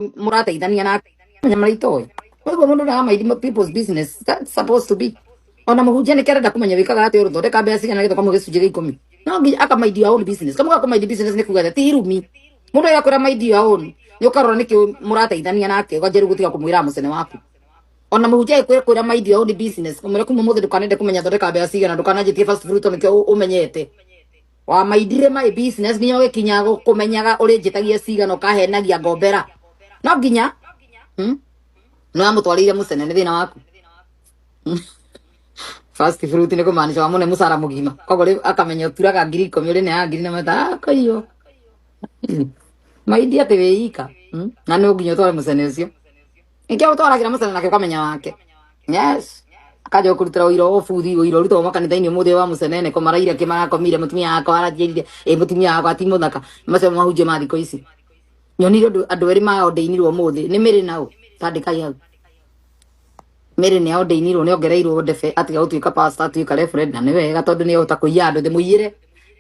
Mũrateithania nake menya marĩa itoĩ. Koguo mũndũ ndara mind people's business. That's supposed to be ona mũhunjia nĩkĩo arenda kũmenya wĩkaga atĩa, ũrũthondeka mbeca cigana nĩgetha ũkamũhe gĩcunjĩ gĩa 10. No nginya aka mind your own business. Kamũga kũ mind business nĩ kuga atĩa? Ti irumi. Mũndũ agakwĩra mind your own, nĩ ũkarora nĩkĩ mũrateithania nake, ũkanjĩrĩu gũtiga kũmwĩra mũcene waku. Ona mũhunjia agĩkwĩra kwĩra mind your own business, kũmwĩra kuma ũmũthĩ ndũkanende kũmenya thondeka mbeca cigana, ndũkananjĩtie first fruit, nĩkĩo ũmenyete wamaindire my business nginya ũgĩkinya kũmenyaga ũrĩ njĩtagia cigana, ũkahenagia ngombera no nginya, No amũtwarĩire mũcene nĩ thĩna waku. First fruit nĩ kũmaanisha wamũne mũcara mũgima, koguo rĩu akamenya ũturaga 10,000, ũrĩ neaga ngiri na meta akaiyo maindi atĩ wĩ ika, Na no nginya ũtware mũcene ũcio, nĩkĩo ũtwaragĩra mũcene nake ũkamenya wake. Yes, akanja gũkũrutĩra ũira wa ũbuthi, ũira ũrutagwo makanitha-inĩ ũmũthĩ wa mũcenene ko maraire kĩ marakomire mũtumia wakwa aranjĩrire ĩ mũtumia wakwa ti mũthaka. Macio mahunjio ma thikũ ici nyonire ũndũ andũ erĩ maordainirwo ũmũthĩ nĩ Mary nao tandĩkai hau. Mary nĩ aordainirwo, nĩ ongereirwo ndebe, atiga gũtuĩka pastor atuĩka reverend, na nĩ wega tondũ nĩ ahota kũiya andũ ndĩmũiyĩre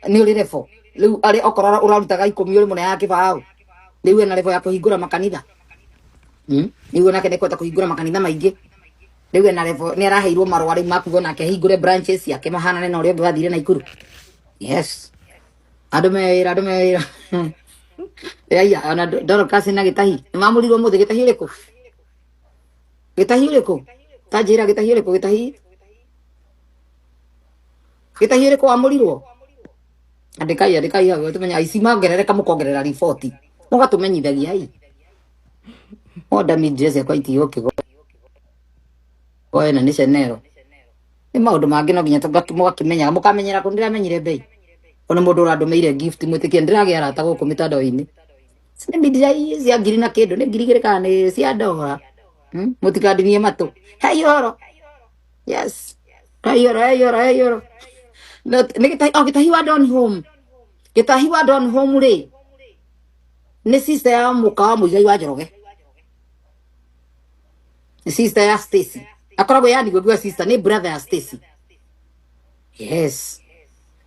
nĩ ũrĩ level rĩu arĩ okorwo ũrarutaga 10 ũrĩ mũneaga kĩbaũ, rĩu ena level ya kũhingũra makanitha. Rĩu nake nĩ kwenda kũhingũra makanitha maingĩ. Rĩu ena level, nĩ araheirwo marũa rĩu makuga nake ahingũre branches ciake mahanane na ũrĩa ũngĩ wathire Naikuru. Yes, andũ me wĩra, andũ me wĩra. Aya ona Dorcas na Gĩtahi nĩ mamũrirwo mũthĩ. Gĩtahi ũrĩkũ? Gĩtahi ũrĩkũ? Ta njĩra Gĩtahi ũrĩkũ? Gĩtahi, Gĩtahi ũrĩkũ wamũrirwo? Andĩkai, andĩkai hau tũmenye aici mongerereka, mũkongerera riboti mũgatũmenyithagia. Ai order mi dress yakwa itigwo kĩgo ĩno nĩ Chanel. Nĩ maũndũ mangĩ no nginya mũgakĩmenyaga, mũkamenyera kũ ndĩramenyire mbei. Ona mũndũ ũrandũmĩire gift, mwĩtĩkie ndĩragĩa arata gũkũ mĩtandao-inĩ, nĩ mindia cia ngiri na kĩndũ, nĩ 2,000 kana nĩ cia ndora. Mũtikandinie matũ hei ũhoro. Yes, hei ũhoro, hei ũhoro, hei ũhoro. Nĩ Gĩtahi, oh, Gĩtahi wa Don Home. Gĩtahi wa Don Home rĩ, nĩ sister ya mũka wa Mũigai wa Njoroge, nĩ sister ya Stacy akoragwo, yani ngũigua sister nĩ brother ya Stacy. Yes,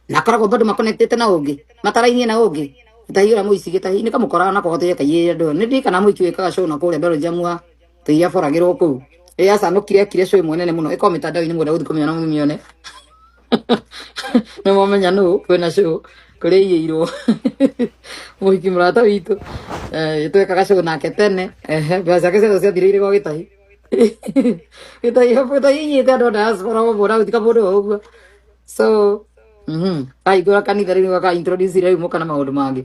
na akoragwo bado makonectĩte na ũngĩ matarainie na ũngĩ Gĩtahi ũrĩa mũici. Gĩtahi nĩ kamũkoraga nako gotire kaiyĩre andũ nĩ ndirikana mũici wĩkaga show na kũrĩa Belgium wa tũiria boragĩrwo kũu ĩ acanũkire ekire show ĩmwe nene mũno ĩkorwo mĩtandao-inĩ, mwenda gũthiĩ kũmĩona mũmĩone, nĩ mwamenya nũ kwĩna show kũrĩa iyĩirwo mũhiki mũrata witũ. Twekaga show nake tene. Ehe, mbeca ciake ciothe ciathirĩire gwa Gĩtahi. Gĩtahi, Gĩtahi iyĩte andũ a diaspora ũguo na gũtika mũndũ o ũguo. So ahingũra kanitha rĩu aka introduce rĩu mũka na maũndũ mangĩ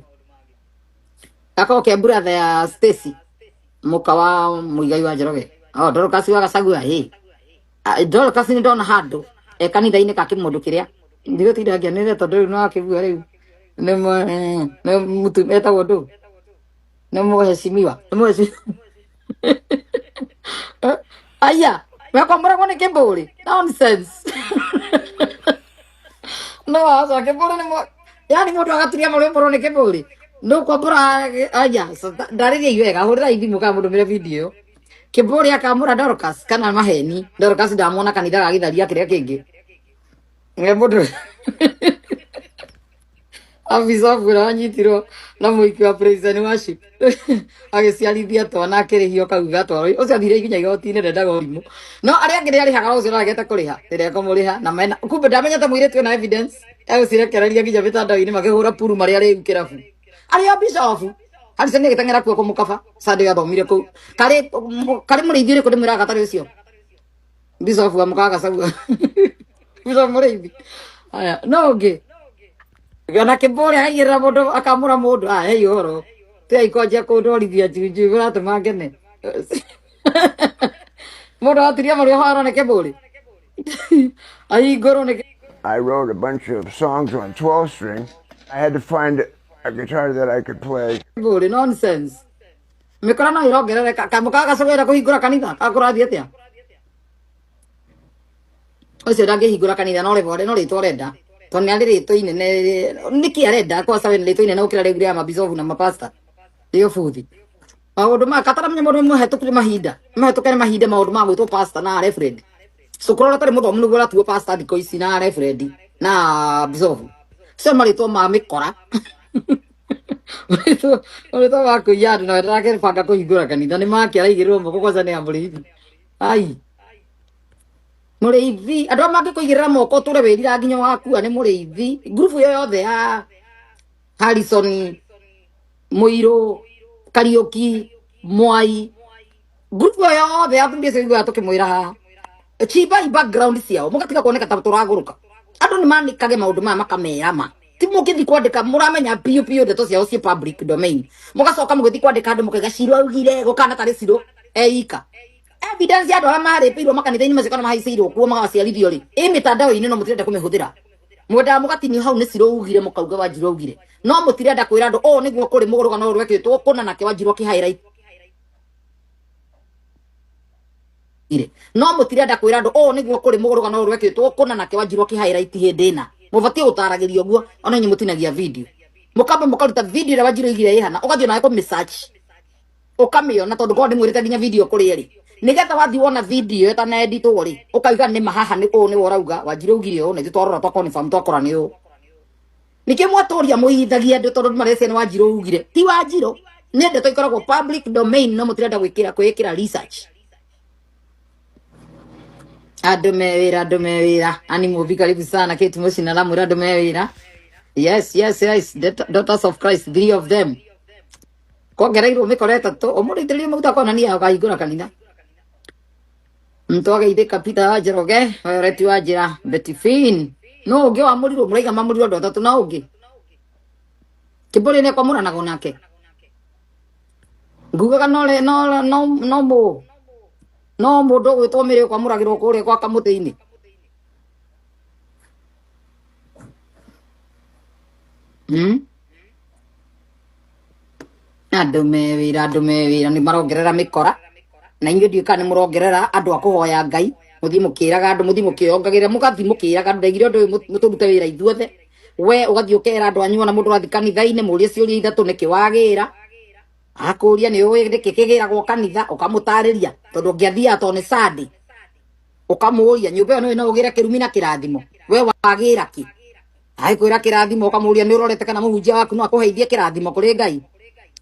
akorwo ke brother ya Stacy, mũka wa Mũigai wa Njoroge. Oh, Dorcas wa Gacagua ĩ. Ah, Dorcas nĩ ndona handũ e kanitha-inĩ ka kĩmũndũ kĩrĩa ndigũtinda ngĩanĩrĩra tondũ rĩu no akĩgua rĩu nĩ nĩ mũtu etagwo ndũ, nĩ mũheshimiwa, nĩ mũheshimiwa. Aya mekwambũragwo nĩ kĩmbũrĩ nonsense. No aca kĩmbũrĩ nĩ yani mũndũ agaturia marũmbũrwo nĩ kĩmbũrĩ nũkwambũra. Aya ndarĩria wega, hũrĩra ithimũ kana mũndũmĩre video ĩyo. Kĩmbũrĩ akamũra Dorcas kana maheni. Dorcas ndamwona kanitha ga gĩtharia kĩrĩa kĩngĩ nĩ mũndũ afisa ũrĩa wanyitirwo na mũhiki wa praise and worship agĩciarithia twana akĩrĩhio kauga atwarwo ũcio athire nginya igoti-inĩ, ndendaga ũrimũ no arĩa angĩ nĩ arĩhaga, ũcio ndaragete kũrĩha ndĩrekũmũrĩha na mena kumbe ndamenyete mũirĩtu ena evidence egũcirekereria nginya mĩtandao-inĩ makĩhũra puru marĩa rĩu kĩrabu arĩa bishop Harrison agĩteng'era kuo kũmũkaba Sunday athomire kũu karĩ karĩ mũrĩithi ũrĩkũ ndĩmwĩraga gatarĩ ũcio bishop wa mũkaga Gacagua, bishop mũrĩithi aya no ũngĩ ona kĩmbũrĩ akaigĩrĩra mũndũ akamũra mũndũ. Ah, hei ũhoro tigai kwanjia kũndwarithia njunju ũratũma ngene. Mũndũ atiria marĩa ũhoro nĩ kĩmbũrĩ ahingũrwo nĩ I wrote a bunch of songs on 12 string. I had to find a guitar that I could play. Kĩmbũrĩ nonsense. Mĩkora no ĩrongerereka. Kamũkaga gacogera kũhingũra kanitha kakũrathiĩ atĩa? Ũcio ndangĩhingũra kanitha no rĩbore no rĩtwa ũrenda tondũ nĩ arĩ rĩtwa inene. Nĩkĩ arenda kwaca wĩna rĩtwa inene gũkĩra rĩu rĩa mabicobu na mapasta? Nĩ ũbuthi maũndũ ma kataramenya mũndũ mũhetũku nĩ mahinda, mahĩtũke nĩ mahinda maũndũ ma gwĩtwo pastor na reverend. Cukuru ũrĩa ũtarĩ mũthomu nĩguo ũratuo pastor thikũ ici na reverend na bicobu cio marĩtwa ma mĩkora. Mũrĩtwo wa kũiya andũ na ndarakĩbanga kũhingũra kanitha nĩ make araigĩrĩrwo moko kwanza nĩ ya mũrĩithi. Ai mũrĩithi andũ arĩa mangĩkũigĩrĩra moko ũtũre wĩrira nginya wakua nĩ mũrĩithi. Ngurubu ĩyo yothe ya Harrison, Mũirũ, Kariũki, Mwai, ngurubu ĩyo yothe ya athuri acio iguaga tũkĩmwĩra haha chimbai background ciao mũgatiga kuoneka ta tũragũrũka. Andũ nĩ mandĩkage maũndũ maya makamera ma ti mũkĩthi kwandĩka mũramenya biũ biũ ndeto ciao ciĩ public domain, mũgacoka mũgĩthi kwandĩka andũ mũkaiga Ciro augire gũkana tarĩ Ciro eika. Evidence ya andũ arĩa marĩpĩirwo makanitha-inĩ macio kana mahaicĩirwo kuo magaciarithio rĩ ĩ mĩtandao-inĩ no mũtirenda kũmĩhũthĩra. Mwendaga mũgatinio hau nĩ Ciro ugire mũkauga Wanjiru augire, no mũtirenda kwĩra andũ ũũ nĩguo kũrĩ mũrũgano ũyũ rwekĩtwo kũna nake Wanjiru akĩhaĩra ire, no mũtirenda kwĩra andũ ũũ nĩguo kũrĩ mũrũgano ũyũ rwekĩtwo kũna nake Wanjiru akĩhaĩra iti hĩndĩ ĩna. Mũbatiĩ gũtaragĩrio guo ona inyuĩ mũtinagia video, mũkamba mũkaruta video ĩrĩa Wanjiru aigire ĩhana ũgathiĩ nawe kũmĩ-search ũkamĩona tondũ korwo ndĩmwĩrĩte nginya video kũrĩ ĩrĩ nĩgetha wathiĩ wona video ĩtaneditwo rĩ ũkauga nĩ ma haha nĩ ũũ nĩwe ũrauga Wanjiru augire ũũ na ithuĩ twarora twa confirm twakora nĩ ũũ. Nĩkĩo mwatũria mũhithagia andũ tondũ marecia nĩ Wanjiru augire, ti Wanjiru, nĩ ndeto ikoragwo public domain no mũtirenda gwĩkĩra kwĩĩkĩra research. Andũ me wĩra, andũ me wĩra. Ani Mũmbi karibu sana Kate Mũcina aramwĩra andũ me wĩra. Yes, yes, yes, Daughters of Christ, three of them. Kongereirwo mĩkora ĩtatũ ũmũndũ itĩrĩrie maguta konania ũkahingũra kanitha. Ntwageithĩka Peter wa Njoroge, Violet wa Njĩra, Betty Finn. No ũngĩ wamũrirwo mũraiga mamũrirwo andũ atatũ na ũngĩ. Kĩmbũrĩ nĩ kwamũranaga nake. Ngugaga no no no no mũ no mũndũ ũgwĩtwo Mĩrĩ ũkwamũragĩrwo kũrĩa gwa kamũtĩ-inĩ. Andũ me wĩra, andũ me wĩra nĩ marongerera mĩkora na inyuĩ ndiũĩ kana nĩ mũrongerera andũ a kũhoya Ngai, mũthiĩ mũkĩraga andũ, mũthiĩ mũkĩongagĩrĩra, mũgathiĩ mũkĩraga andũ. Ndaigire ũndũ ũyũ mũtũrute wĩra ithuothe. We ũgathiĩ ũkera andũ anyu ona mũndũ ũrathiĩ kanitha-inĩ mũrie ciũria ithatũ nĩkĩ wagĩra, akũria nĩ ũĩ nĩkĩ kĩgĩragwo kanitha, ũkamũtarĩria tondũ ũngĩathiaga tondũ nĩ Sunday, ũkamũria nyũmba ĩyo nĩũĩ no ũgĩre kĩrumi na kĩrathimo, we wagĩra kĩ? Agĩkwĩra kĩrathimo ũkamũria nĩ ũrorete kana mũhunjia waku no akũheithie kĩrathimo kũrĩ Ngai,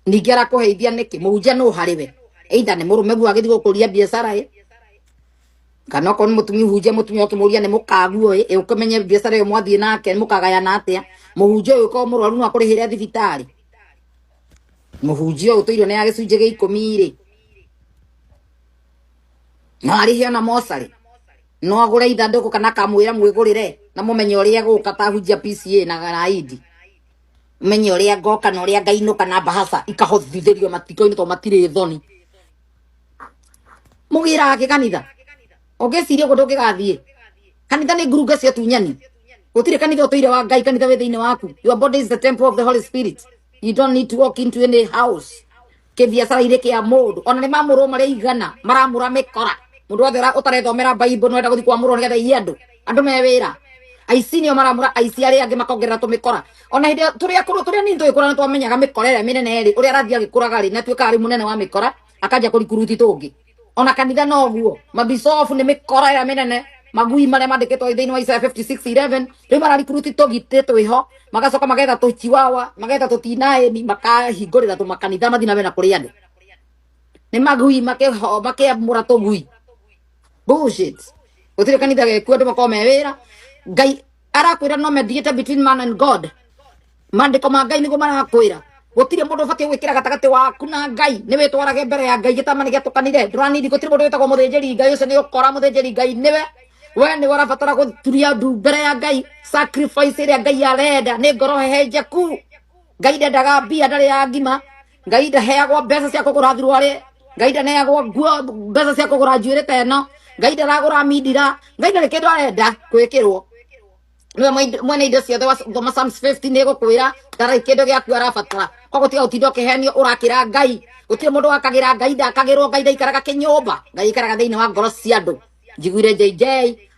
ningĩ arakũheithia nĩkĩ? Mũhunjia nũ harĩ we? Either nĩ mũrũme guo agĩthiĩ gũkũria biacara ĩ, kana okorwo nĩ mũtumia ũhunjia mũtumia ũkĩmũria nĩ mũkaguo ĩ, ũkĩmenye biacara ĩyo mwathiĩ nake mũkagayana atĩa. Mũhunjia ũyũ ũkorwo mũrwaru no akũrĩhĩre thibitarĩ, mũhunjia ũyũ ũtũire nĩ ya gĩcunjĩ gĩa ikũmi rĩ no arĩhe ona mocarĩ, no agũre ithandũkũ kana akamwĩra mwĩgũrĩre na mũmenye ũrĩa egũka ta hunjia PCA na ID, menye ũrĩa ngoka na ũrĩa ngainũka na mbahaca ikahothithĩrio matiko-inĩ tondũ matirĩ thoni. Mũgĩraga kĩ kanitha? Ũngĩciria ũguo ndũngĩgathiĩ kanitha. Nĩ ngurunga cia tunyani, gũtirĩ kanitha ũtũire wa Ngai. Kanitha wĩ thĩinĩ waku. Your body is the temple of the Holy Spirit. You don't need to walk into any house kĩbiacara-inĩ kĩa mũndũ ona nĩ mamũrwo marĩa igana maramũra mĩkora. Mũndũ wothe ũtarethomera Bible no enda gũthiĩ kwamũrwo nĩgetha iye andũ. Andũ me wĩra, aici nĩo maramũra aici arĩa angĩ makongerera tũmĩkora. Ona hĩndĩ ĩyo tũrĩa akũrũ tũrĩa nini tũgĩkũra nĩ twamenyaga mĩkora ĩrĩa mĩnene rĩ, ũrĩa arathiĩ agĩkũraga rĩ, nĩ atuĩkaga rĩu mũnene wa mĩkora akanjia kũrikuruti tũngĩ. Ona kanitha noguo mabicobu nĩ mĩkora ĩrĩa mĩnene, magui marĩa mandĩkĩtwo thĩinĩ wa Isaiah 56:11 rĩu mararikuruti tũgitĩ twĩho, magacoka magetha tũchiwawa, magetha tũtinaĩni, makahingũrĩra tũmakanitha mathiĩ na mbere na kũrĩa andũ. Nĩ magui makĩamũra tũgui. Bullshit. Gũtirĩ kanitha gekuo, andũ makorwo me wĩra. Ngai arakwĩra no mediator between man and God. Maandĩko ma Ngai nĩguo marakwĩra gũtirĩ mũndũ ũbatiĩ gwĩkĩra gatagatĩ waku na Ngai. Nĩ wĩtwarage mbere ya Ngai gĩtama nĩ gĩatũkanire ndũranindi. Gũtirĩ mũndũ wĩtagwo mũthĩnjĩri Ngai, ũcio nĩ ũkora. Mũthĩnjĩri Ngai nĩwe we nĩwe ũrabatara gũturia ndu mbere ya Ngai. Sacrifice ĩrĩa Ngai arenda nĩ ngoro hehenjeku. Ngai ndendaga mbia, ndarĩ ya ngima. Ngai ndaheagwo mbeca cia kũgũra thuruarĩ, Ngai ndaneagwo nguo mbeca cia kũgũra njuĩrĩ ta ĩno, Ngai ndaragũra mindira, Ngai ndarĩ kĩndũ arenda gwĩkĩrwo. Niwe mwene indo ciothe. Wathoma Psalms 50 nĩ gũkwĩra ndarĩ kĩndũ gĩaku arabatara. Koguo tiga gũtinda ũkĩhenio ũrakĩra Ngai. Gũtirĩ mũndũ wakagĩra Ngai, ndakagĩrwo. Ngai ndaikaraga kĩnyũmba, Ngai aikaraga thĩinĩ wa ngoro cia andũ. Njiguire JJ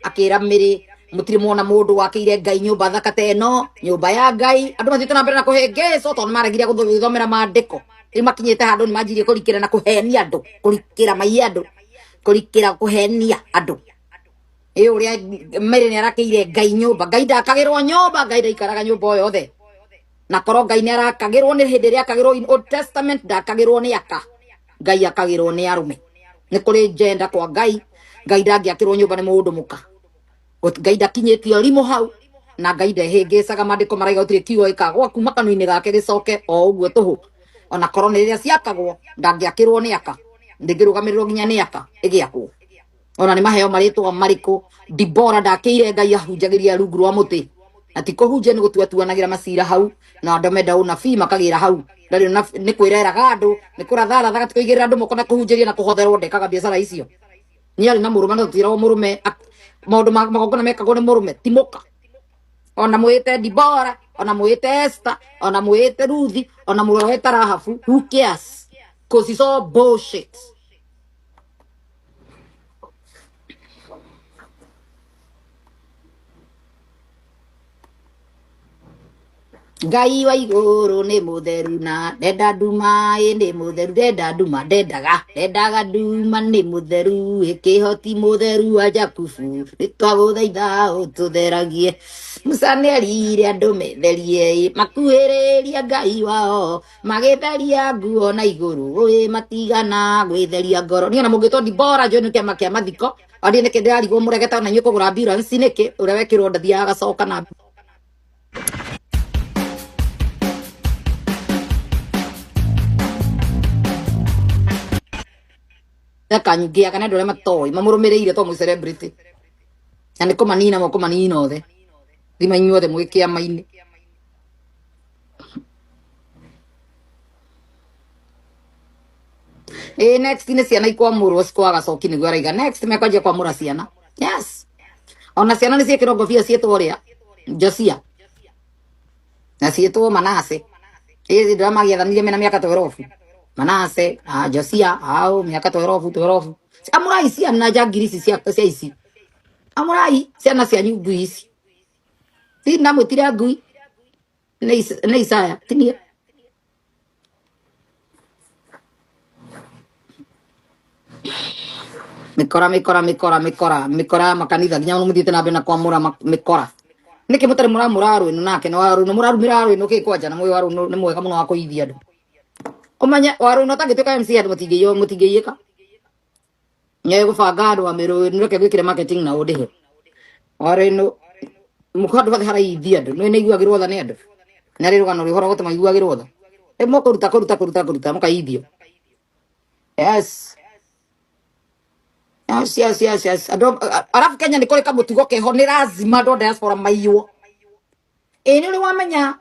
akĩra Mĩrĩ mũtirĩ mwona mũndũ wakĩire Ngai nyũmba thaka ta ĩno, nyũmba ya Ngai. Andũ mathiĩte na mbere na kũhĩngĩcwo tondũ nĩ maregire gũthomera maandĩko. Rĩu makinyĩte handũ nĩ manjirie kũrikĩra na kũhenia andũ, kũrikĩra maiye andũ, kũrikĩra kũhenia andũ. Ĩ ũrĩa Mary nĩ arakĩire Ngai nyũmba. Ngai ndakagĩrwo nyũmba, Ngai ndaikaraga nyũmba o yothe. Na korwo Ngai nĩ arakagĩrwo nĩ hĩndĩ ĩrĩa akagĩrwo in Old Testament, ndakagĩrwo nĩ aka. Ngai akagĩrwo nĩ arũme. Nĩ kũrĩ gender kwa Ngai. Ngai ndangĩakĩrwo nyũmba nĩ mũndũ mũka. Ngai ndakinyĩtie ũrimũ hau, na Ngai ndehĩngĩcaga. Maandĩko maraiga gũtirĩ kiugo gĩkagwa kuma kanua-inĩ gake gĩcoke o ũguo tũhũ. Ona korwo nĩ rĩrĩa ciakagwo, ndangĩakĩrwo nĩ aka, ndĩngĩrũgamĩrĩrwo nginya nĩ aka ĩgĩakwo. Ona nĩ maheo marĩtwa marĩkũ, Dibora ndakĩire Ngai ahunjagĩria rungu rwa mũtĩ, na ti kũhunjia, nĩ gũtuatuanagĩra macira hau, na andũ menda ũnabii makagĩra hau. Ndarĩ nĩ kwĩreraga andũ, nĩ kũratharathaga, ti kũigĩrĩra andũ moko na kũhunjĩria na kũhotherwo. Ndekaga biacara icio. Nĩ arĩ na mũrũme, no tũtiragwo mũrũme. Maũndũ ma magongona mekagwo nĩ mũrũme, ti mũka. Ona mwĩte Dibora, ona mwĩte Esther, ona mwĩte Ruthi, ona mwĩte Rahabu, who cares, cause it's all bullshit. Ngai wa igũrũ nĩ mũtheru na ndenda nduma, ĩ nĩ mũtheru, ndenda nduma, ndendaga ndendaga nduma, nĩ mũtheru, ĩ kĩhoti mũtheru wa Jakubu, nĩ twagũthaitha ũtũtheragie. Musa nĩerire andũ metherie, ĩ makuhĩrĩria Ngai wao, magĩtheria nguo na igũrũ, ĩ matigana gwĩtheria ngoro. Niĩ ona mũngĩtwo Dibora, njũĩ nĩ kĩama kĩa mathiko. Ona nĩkĩ ndĩrarigwo mũregete ona inyuĩ kũgũra ambulance nĩkĩ? Ũrĩa wekĩrwo ndathiaga agacoka na kanyungia kana andũ arĩa matoĩ mamũrũmĩrĩire to mwĩ celebrity, na nĩ kũmanina mũkũmanina othe, thima inyuothe mwĩ kĩama-inĩ. Ĩ next nĩ ciana ikwamũrwo cikwaga coki, nĩguo araiga. Next mekwanjia kwamũra ciana. Yes, ona ciana nĩ ciĩkĩrwo ngobia ciĩtwo ũrĩa Josia na ciĩtwo Manase. Ĩ ndĩra magĩathanire mena mĩaka 12, Manase na Josia au mĩaka 12 12. Amũrai ciana njangiri ici cia ici, amũrai ciana cianyu ngui ici. Ti ndamwĩtire ngui nĩ Isaya tinie. Mikora mikora mikora mikora mikora ya makanitha, nginya mũthiĩte na mbere na kwamũra mikora. Nĩkĩ mũtarĩ mũramũra Arũĩnũ nake? Nĩ Warũĩnũ mũrarumĩra Arũĩnũ kĩ kwanja? Na mũĩ Warũĩnũ nĩ mwega mũno wa kũithia andũ. Ũmenye Warũĩnũ atangĩtuĩka MC, andũ mũtingĩiywo, mũtingĩiyĩka. Nĩ gũbanga andũ a Mĩrũ, reke gwĩkĩre marketing na ũndĩhe Warũĩnũ. Handũ hothe haraithia andũ, nĩ iguagĩrwo tha nĩ andũ, nĩ arĩ rũgano rwĩho rwa gũtũma iguagĩrwo tha. Ĩ mũkũruta kũruta kũruta kũruta mũkaithio. Yes yes yes yes yes. Andũ arabu Kenya nĩ kũrĩ kamũtugo keho, nĩ lazima andũ a diaspora maiywo. Ĩ nĩ ũrĩ wamenya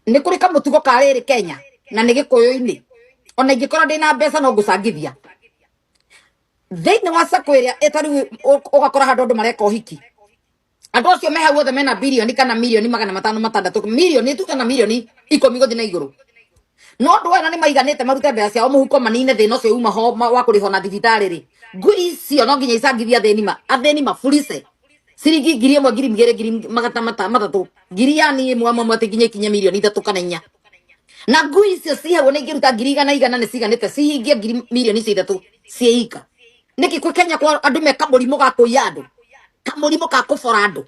nĩ kũrĩ kamũtugo ka rĩrĩ Kenya na nĩ gĩkũyũ-inĩ? Ona ingĩkorwo ndĩna mbeca, no ngũcangithia thĩinĩ wa sacco ĩrĩa ĩtarĩu. Ũgakora handũ andũ mareka ũhiki, andũ acio me hau othe mena bilioni kana milioni 500, 600, milioni tu kana milioni 10 gũthiĩ na igũrũ, no andũ aya nĩ maiganĩte marute mbeca ciao mũhuko manine thĩna ũcio uma ho wa kũrĩhwo na thibitarĩ rĩ. Ngui icio no nginya icangithie athĩni, ma athĩni maburise ciringi 1000, 2000, ngiri magana matatũ, ngiri yani ĩmwe ĩmwe, atĩ nginya ikinye milioni 3 kana 4. Na ngui icio cihagwo nĩ ingĩruta ngiri igana igana, nĩ ciganĩte cihingie ngiri milioni icio 3 ciĩika. Nĩkĩ kwĩ Kenya kwa andũ me kamũrimũ ga kũiya andũ, kamũrimũ ga kũbora andũ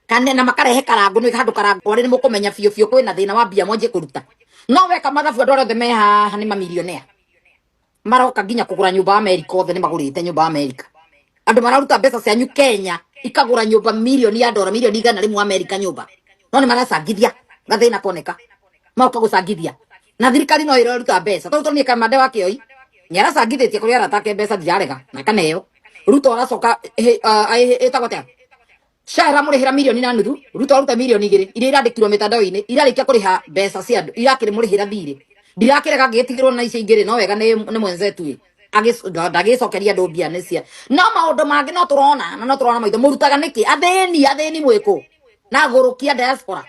kane na makarehe karango? Nĩ handũ karango arĩ nĩ mũkũmenya biũ biũ kwĩna thĩna wa mbia mwanjie kũruta. No weka mathabu, andũ arĩa othe me haha nĩ mamilionea, maroka nginya kũgũra nyũmba Amerika, othe nĩ magũrĩte nyũmba Amerika. Andũ mararuta mbeca cianyu Kenya ikagũra nyũmba milioni ya ndora, milioni 100 Amerika nyũmba, no nĩ maracangithia gathĩna koneka, magoka gũcangithia na thirikari no ĩraruta mbeca, tondũ niĩ Kamande wa Kĩoi nĩ aracangithĩtie kũrĩ arata ake mbeca, ndirarega na akaneo. Ruto aracoka ĩtagwo atĩa, SHA ĩramũrĩhĩra milioni na nuthu, Ruto aruta milioni 2 iria irandĩkirwo mitandao-inĩ, irarĩkia kũrĩha mbeca cia andũ, irakĩrĩmũrĩhĩra thirĩ. Ndirakĩrega ngĩtigĩrwo na icio ingĩ rĩ, no wega nĩ mwenzetu ĩ. Ndagĩcokeria andũ mbia nĩ cia no maũndũ mangĩ no tũrona na no tũrona maitho. Mũrutaga nĩkĩ athĩni? Athĩni mwĩkũ na gũrũkia diaspora?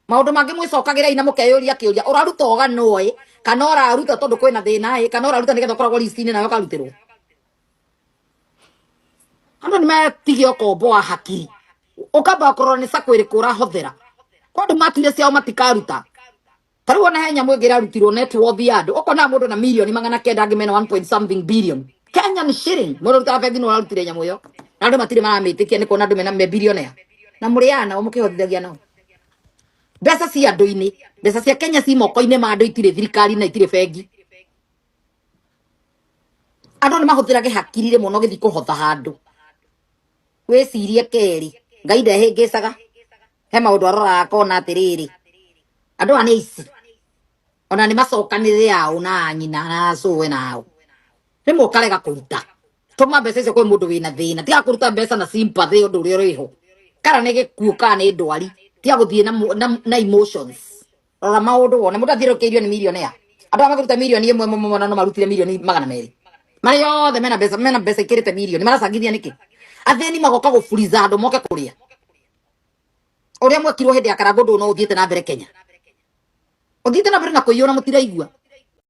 Maũndũ mangĩ mwĩcokagĩrei na mũkeyũria kĩũria, ũraruta ũganwo ĩ, kana ũraruta tondũ kwĩna thĩna ĩ, kana ũraruta nĩgetha ũkoragwo list-inĩ nawe ũkarutĩrwo? Andũ nĩ matige ũkombo wa hakiri, ũkamba kũrora nĩ sacco ĩrĩkũ ũrahothera. Kwa andũ matuire ciao matikaruta. Ta rĩu ona he nyamũ ĩngĩ ĩrarutirwo, net worth ya andũ, ũkona mũndũ na milioni 900, angĩ mena 1 point something billion Kenyan shilling. Mũndũ ũrutaga bengi nĩ ũrarutire nyamũ ĩyo, na andũ matirĩ maramĩtĩkia, nĩ kuona andũ mena me billionaire na mũrĩaga nao, mũkĩhotithagia nao. Mbeca cia andũ-inĩ, mbeca cia Kenya ci moko-inĩ ma andũ, itirĩ thirikari na itirĩ bengi. Andũ nĩ mahũthĩrage hakiri rĩmwe na ũgĩthiĩ kũhotha handũ. Wĩcirie kerĩ, Ngai ndehĩngĩcaga. He maũndũ aroraga akona atĩrĩrĩ, andũ aya nĩ aici. Ona nĩ macokanĩrĩre ao na nyina na cũwe nao. Rĩmwe ũkarega kũruta. Tũma mbeca icio kwĩ mũndũ wĩna thĩna. Tiga kũruta mbeca na sympathy ũndũ ũrĩa ũrĩho. Kana nĩ gĩkuũ kana nĩ ndwari. Tiga gũthiĩ na emotions. Rora maũndũ wone. Mũndũ athiũrũrũkĩirio nĩ millionaire. Andũ aya makĩruta mirioni 1 ĩmwe ĩmwe no marutire mirioni 200. Marĩ othe mena mbeca, mena mbeca ikĩrĩte mirioni. Maracangithia nĩkĩ? Athĩni magoka gũburiza andũ moke kũrĩa. Ũrĩa mwekirwo hĩndĩ ya Karangũ ndũ no ũthiĩte na mbere Kenya. Ũthiĩte na mbere na kũiyũra mũtiraigua.